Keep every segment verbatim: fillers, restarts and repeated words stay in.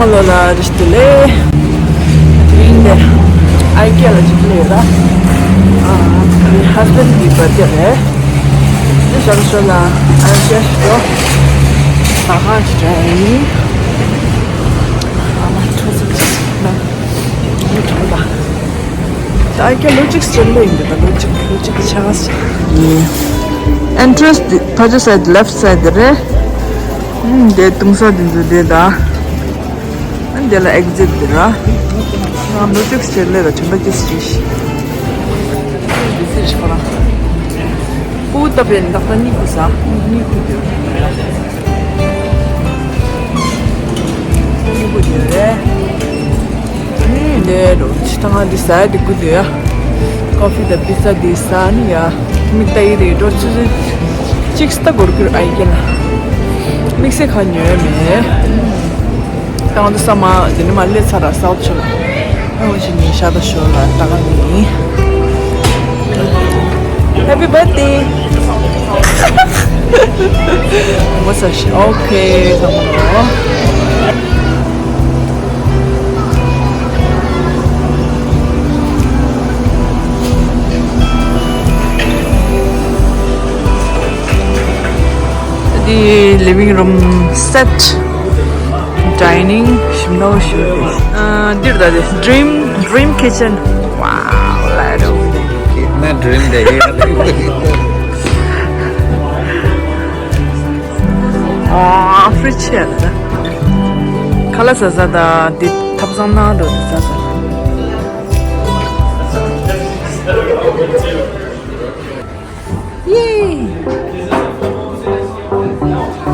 ཧ་ལོ་ལ་རིས་ཏི་ལེ། དེ་རིང་འདི་ཨའི་ཀེ་ལ་ཅིག་སླེབས་ཡོད་ལ། ཨ། ངའི་ཧ་སི་བྷེན་ཌི་གི་བར་ཐི་ཌེ་རེད། འདི་ཞག་ཤོ་ལ་ཨའི་ཀེ་ཞིག་འགྲོ། ཨ་ཧ་ཅིག་འདྲ་ཡིན། ཨ་མ་ཁྲོ་ཟིག་ཅིག་ན། འདི་གྲོང་པ། ད་ཨའི་ཀེ་ལོ་ཅིག་སྤྲོད་ལེ་ཡིན་འདི་ད་ལོ་ཅིག་ལོ་ཅིག་ཆ་ག་ས། ཨེན་ཊི་རན་སི་འདི་ཕ་ཇོ་སའི་ཌི་ལེཕ་ཊི་སའི་ཌི་རེད། ཨུམ། འདི་ལྟུང་ས་འདི་ཚོ་འདི་ད། ཨ་འདི་ལ་ཨེག་ཛིཊ་འདི་ར། ང་མུ་ཏིག་སྤྱིར་ལས་ལ་བྱོན་པ་ཅི་སྲིད། འདི་སྲིད་ཤོག་ར། ཕྲུ་གུ་ལྟ་བུའི་ནག་ད་གཉིད་ཁུག་ས། གཉིད་ཁུག་དུས། གཉིད་ཁུག་དུས་རེད། ཨ་ནི་འདི་རུ་ཕྱི་ཐང་འདི་ཟ་ཡ་འདི་དགོས་འདུག་ཡ། ཀོ་ཕི་དང་པི་ཛ་འདི་ཟ་ནི་ཡ། མིག་ལྟ་ཡི་རེད་འགྲོ་ཆུ་ཚོད་གཅིག་ལྟ་འགོར་གྱི་རེད་ཨའི་ཀེ་ལ། དམིགས་བསལ་ཁ་ཉོས་མེད། ད་ང་ཚོ་ས་མ་དེ་ནས་མར་སླེབས་ཚར་ར་སའུ་ཐི་ཤོར་ལ། ཨ་འོ་ཅི་ནི་ཤ་ད་ཤོར་ལ་ལྟ་ག་ནི་ཡིན། Happy birthday. What's up? Okay, ཚང་མ་ལོ། འདི་ལི་བིང་རུམ་སེཊ། ཌའི་ནིང་ཞིམ་ནོ་ཞུ། ཨ་འདིར་ད་འདི་ཌི་རིམ་ཌི་རིམ་ཁི་ཆན། ཝའོ་ལ་རོ། ན་ཌི་རིམ་དེ་ཡོད། ཨ་ཕྲིཇ་ཆེ་ད། ཁ་ལག་ཟ་ཟ་ད་འདི་ཐབ་ཚང་ནང་འགྲོ་འདི་ཟ་ཟ། ཡེ།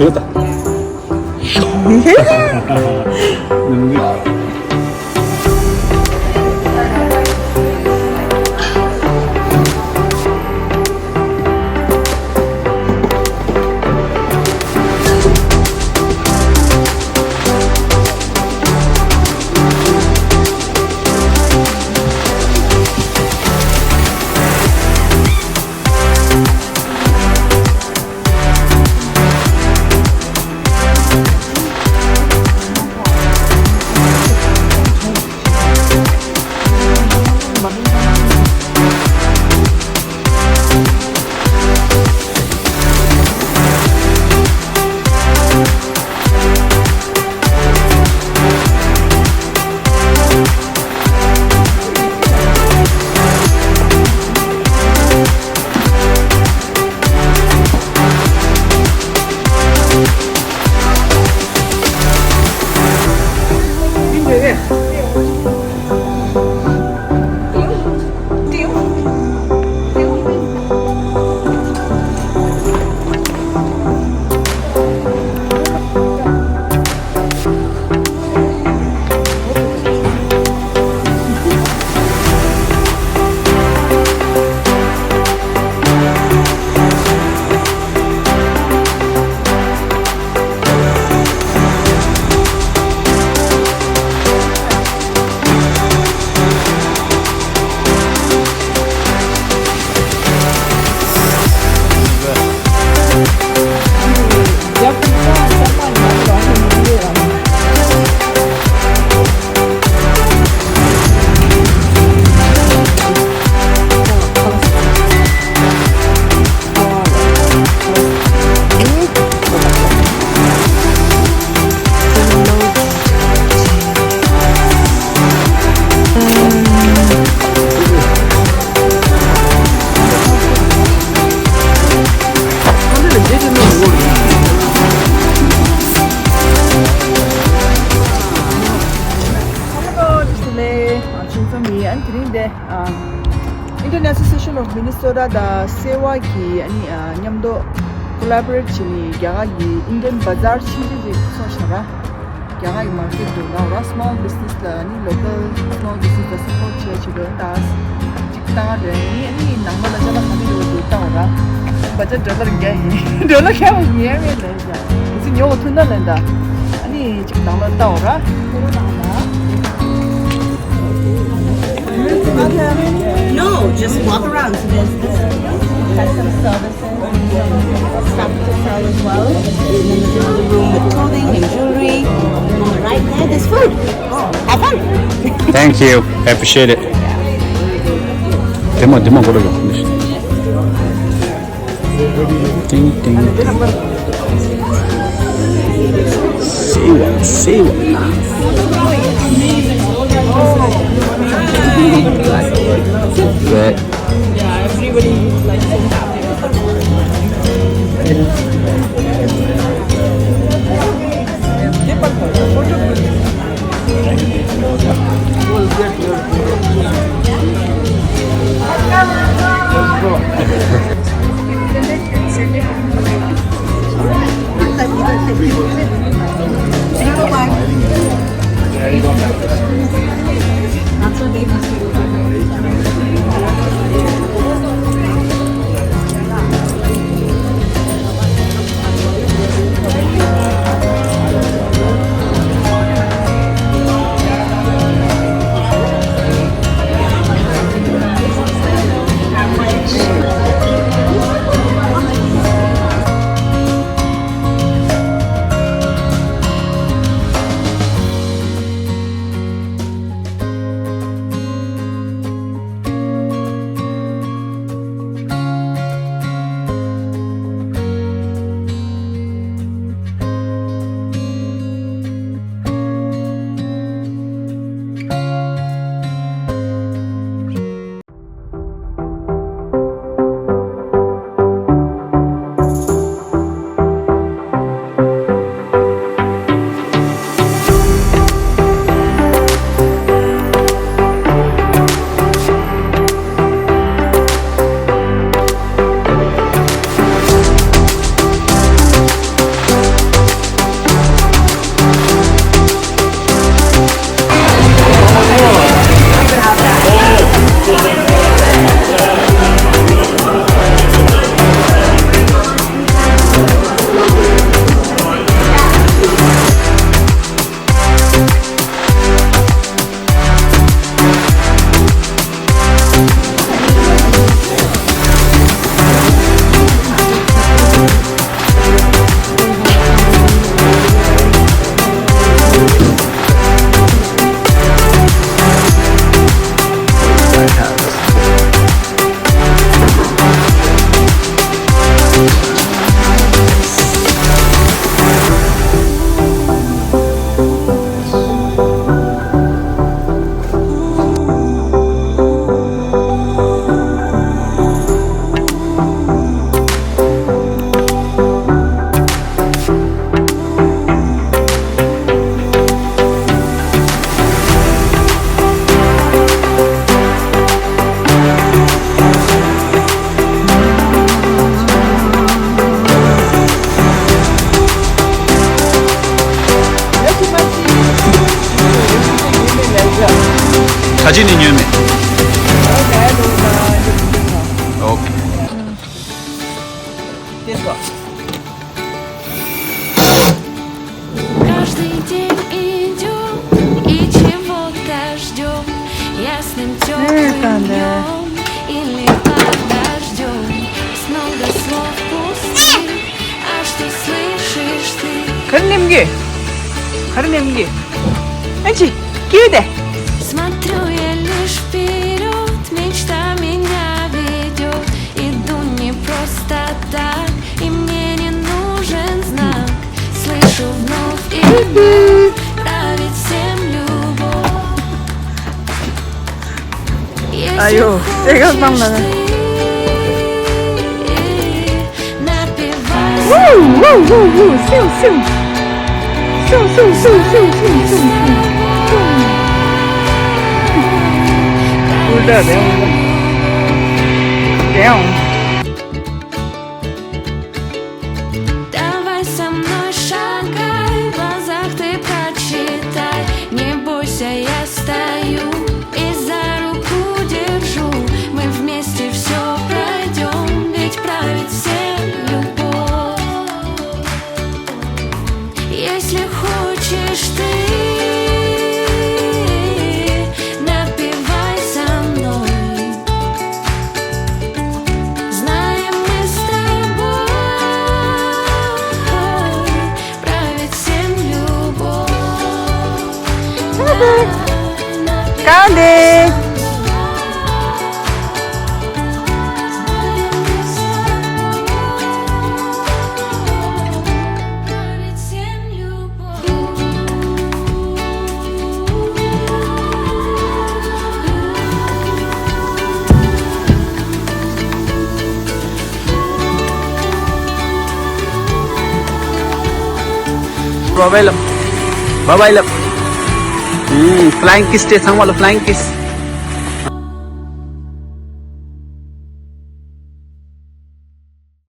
ཡོད་ད། ཨ་ཆུང་ཚང་མི་ཨན་དེ་རིང་དེ། ཨ། Indian Association of Minnesota དང་སེ་ཝ་གི་ཨ་ནི་ཨ་མཉམ་དུ་ཀོ་ལ་བོ་རེཊ་བྱས་ནས་རྒྱ་གར་གྱི་Indian Bazaar ཆེན་པོ་ཅིག་ཚོགས་བཞག་ར། རྒྱ་གར་གྱི་མར་ཀེཊ་དུ་ལ་ར། སི་མོལ་བི་ཛི་ནེ་སི་ལ་ཨ་ནི་ལོ་ཀལ་སི་མོལ་བི་ཛི་ནེ་སི་ལ་སབ་པོརཊ་བྱས་བྱེད་དོན་དང་ཅིག་བཏང་རེད། ཨ་ནི་ནང་མ་ལ་ཅ་ལག་ག་རེ་ཡོད་འདུག་བལྟ་བ་ར། བ་ཅ་ཌོ་ལར་བརྒྱ་ཡིན། ཌོ་ལར་བརྒྱ་བ་ཉན་མེད་ལ་ཡ། དེ་ཚོ་ཉོ་བ་ཐུག་ན་ལེན་ད། ཨ་ནི་ཅིག་ནང་ལ་བལྟ་བ་ར། No, just walk around. So there's this, there's some services, stuff to sell as well. And then there's another room with clothing and jewelry. And on the right there, there's food. Thank you. I appreciate it. དེ་མ་དེ་མ་གོ་ར་གོ། ཏིང་ཏིང་ཏིང་། སེ་བ་སེ་བ། Right. ད་ཅི་ནས་ཉོས་མེད། ཨོ་ཁེ། Каждый день идём и чего-то ждём. Ясным тёплым днём или под дождём. Много слов пустых, а что слышишь ты? གར་ནེམ་གི། གར་ནེམ་གི། ཨ་ཅི། ཀྱེ་དེ། Смотрю я лишь вперёд, мечта меня ведёт. Иду не просто так, и мне не нужен знак. Слышу вновь и вновь, правит всем любовь. Если Ай་ཡོ། དེ་ག་བཏང་ན། Напевай. Woo, woo, woo, woo. Сил, сил. Сил, сил, сил, сил, сил, сил, сил. Улда, да, улда. Damn. Давай со мной шагай, в глазах ты прочитай. Не бойся, я стою и за руку держу. Мы вместе всё пройдём, ведь правит всем любовь. Если хочешь ты, напевай со мной. Знаем мы с тобой, правит всем любовь. Kandi. Bye bye love. Bye bye love. Hmm, flying kiss དེ་ཚང་མ་ལ་flying kiss.